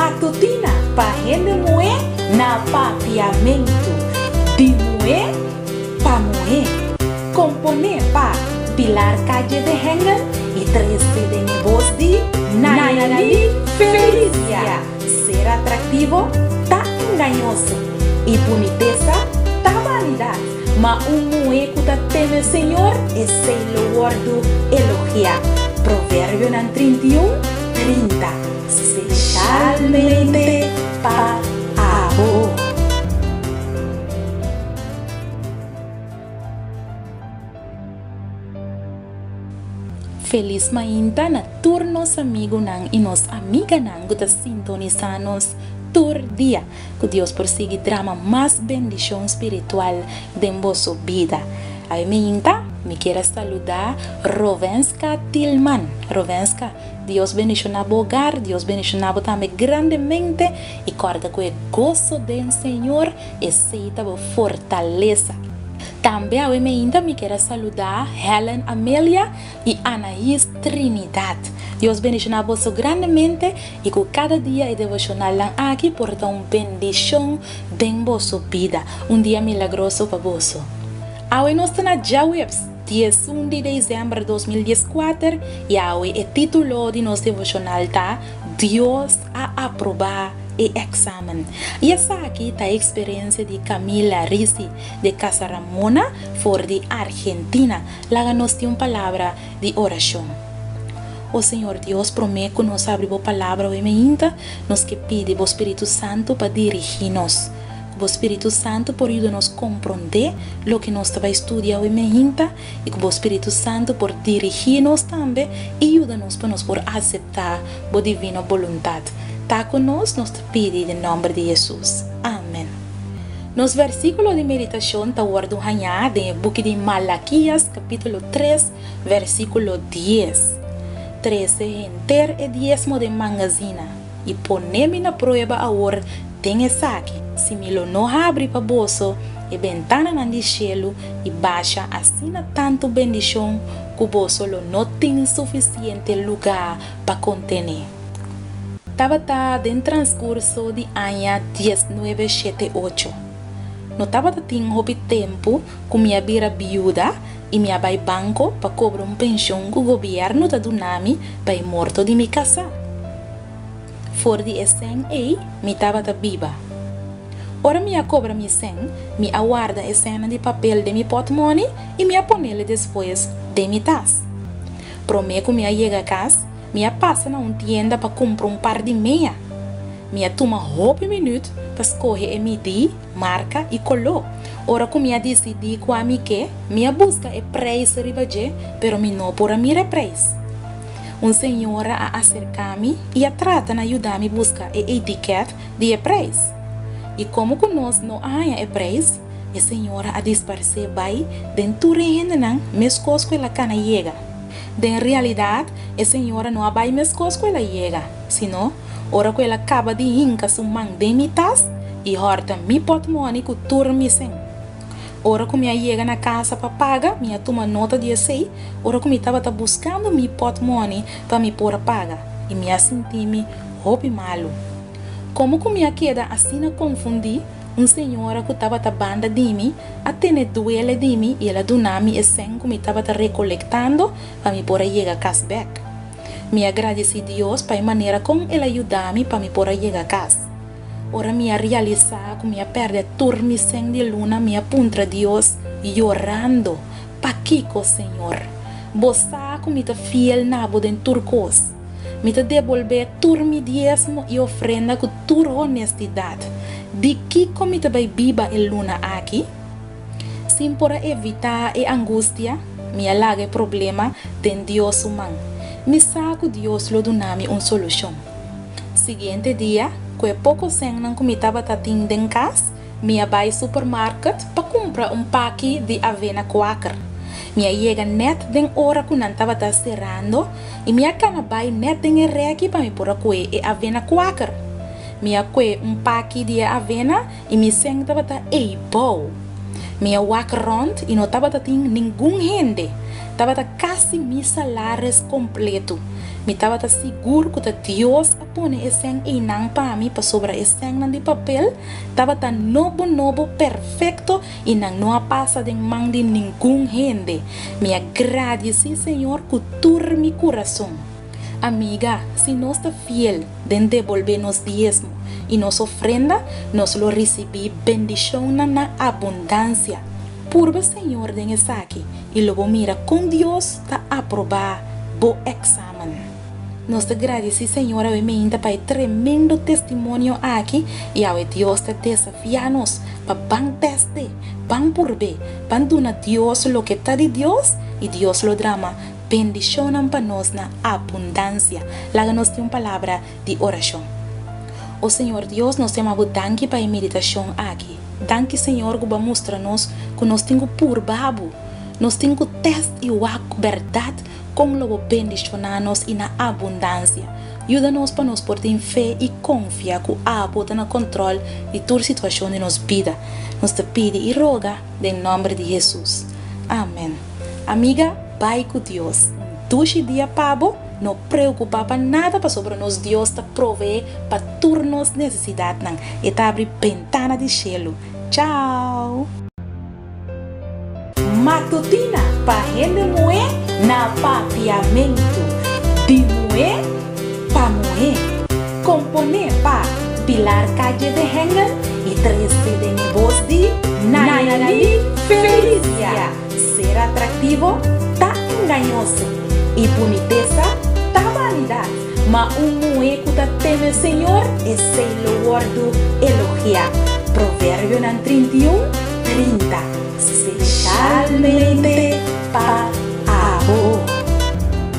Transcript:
Matutina pa hende muhé na Papiamentu. Di muhé pa muhé. Komponé pa Pilar Calle de Hengel i trese den e bos di Nayali Felicia. Ser atraktivo ta engañoso i bunitesa ta banidat, ma un muhé ku ta teme Señor, esei lo wòrdu elogiá. Proverbionan 31, 30. Speshalmente pa abo. Felis mainta na tur nos amigunan i nos amiganan ku ta sintonisá nos tur dia. Ku Dios por sigui drama mas bendishon spiritual den boso bida. Awe mainta mi kier a saludá Rovenska Tilman. Rovenska, Dios bendishoná bo hogar, Dios bendishoná bo tambe grandemente i kòrda ku e goso den Señor esei ta bo fortalesa. Tambe awe meinta mi kier a saluda Helen Amelia i Anaís Trinidad. Dios bendishoná boso grandemente i ku kada dia e devoshonalnan aki por ta un bendishon den boso bida. Un dia milagroso pa boso. Awe nos ta na djaweps, 11 di desèmber 2014 i awe e título di nos devoshonal ta Dios a aprobá e èksamen. I esaki ta e eksperensia di Camila Risi de Casaramona for di Argentina. Laga nos tin un palabra di orashon. O Señor Dios, promé ku nos abri Bo Palabra awe meinta, nos ke pidi Bo Spiritu Santu pa dirigí nos. Ku Bo Spiritu Santu por yuda nos komprondé loke nos ta bai studia awe meinta i ku Bo Spiritu Santu por dirigí nos tambe i yuda nos pa nos por aseptá Bo divino boluntat. Ta ku nos, nos ta pidi den nòmber di Hesus. Amen. Nos versíkulo di meditashon ta wòrdu hañá den e buki di Malakias kapítulo tres, versíkulo dies. Trese henter e diesmo den mangazina, i pone mi na prueba awor den esaki, si mi lo no habri pa boso e bentananan di shelu i basha asina tantu bendishon ku boso lo no tin sufisiente lugá pa kontené. Tabata den transkurso di aña diesnuebe shete ocho. No tabata tin hopi tempu ku mi a bira biuda i mi a bai banko pa kobra un penshon ku gobièrnu ta duna mi pa e morto di mi kasá. For di e sèn ei mi tabata biba. Ora mi a kobra mi sèn, mi a warda e sènnan di papel den mi pòtmòni i mi a ponele despues den mi tas. Promé ku mi a yega kas, mi a pasa na un tienda pa kumpra un par di mea. Mi a tuma hopi minüt pa skohe e midí, marka i koló. Ora ku mi a disidí kua mi ke, mi a buska e preis riba dje, pero mi no por a mira e preis. Un señora a aserká mi i a trata na yuda mi buska e etikèt di e preis. I komo ku nos no a haña e preis, e señora a disparsé bai den tur e hendenan meskos ku el a kana yega. Den realidat, e señora no a bai meskos ku el a yega, sino ora ku el a kaba di hinka su man den mi tas i hòrta mi pòtmòni ku tur mi sèn. Ora ku mi a yega na kasa pa paga, mi a tuma nota di esei ora ku mi tabata buskando mi pòtmòni pa mi por a paga, i mi a sinti mi hopi malu. Komo ku mi a keda asina konfundí, un señora ku tabata banda di mi a tene duele di mi i el a duna mi e sèn ku mi tabata rekolektando pa mi por a yega kas bèk. Mi a gradisí Dios pa e manera kon el a yuda mi pa mi por a yega kas. Ora mi a realisá ku mi a pèrdè tur mi sèn di luna, mi a puntra Dios yorando, Pakiko, Señor? Bo sa ku mi ta fiel na bo den tur kos. Mi ta debolbé tur mi diesmo i ofrenda ku tur honestidat. Di kiko mi ta bai biba e luna aki? Sin por a evitá e angustia, mi a laga e problema den Dios su man. Mi sa ku Dios lo duna mi un solushon. Siguiente dia, ku e poko sènnan ku mi tabata tin den kas, Mi a bai supermarket pa kumpra un paki di avena Quaker. Mi a yega nèt den ora ku nan tabata serando i mi a kana bai nèt den e rèki pa mi por a kue e avena Quaker. Mi a kue un paki di e avena i mi sèn tabata ei bou. Mi a wak rònt i no tabata tin ningun hende. Tabata kasi mi salaris kompletu. Mi tabata sigur ku ta Dios a pone e sèn einan pa mi pasobra e sènnan di papel tabata nobo nobo perfekto i nan no a pasa den man di ningun hende. Mi a gradisí Señor ku tur mi kurason. Amiga, si nos ta fiel den debolbé nos diesmo i nos ofrenda, nos lo risibí bendishonnan na abundansia. Purba Señor den esaki i lo bo mira kon Dios ta aprobá bo eksamen. Nos ta gradisí Señor awe meinta pa e tremendo testimonio aki i awe Dios ta desafiá nos pa ban tèst'é, ban purb'é, ban duna Dios loke ta di Dios i Dios lo drama Bendishonnan pa nos na abundansia. Laga nos tin un palabra di orashon. O Señor Dios, nos ta yama Bo danki pa e meditashon aki. Danki, Señor, ku Bo a mustra nos ku nos tin ku purba Bo. Nos tin ku tèst i wak ku bèrdat kon lo Bo bendishoná nos i na abundansia. Yuda nos pa nos por tin fe i konfia ku Abo ta na kòntròl di tur situashon di nos bida. Nos ta pidi i roga den nòmber di Hesus. Amen. Amiga, bai ku Dios. Un dushi dia pa bo, no preokupá pa nada pasobra nos Dios ta proveé pa tur nos nesesidatnan. E ta abri bentana di shelu. Chao! Matutina pa hende muhé na Papiamentu. Di muhé pa muhé. Komponé pa Pilar Calle de Hengel i trese den e bos di Nayali Felicia. Ser atraktivo ta engañoso i bunitesa ta banidat, ma un muhé ku ta teme Señor, esei lo wòrdu elogiá. Proverbionan 31, 30. Speshalmente pa.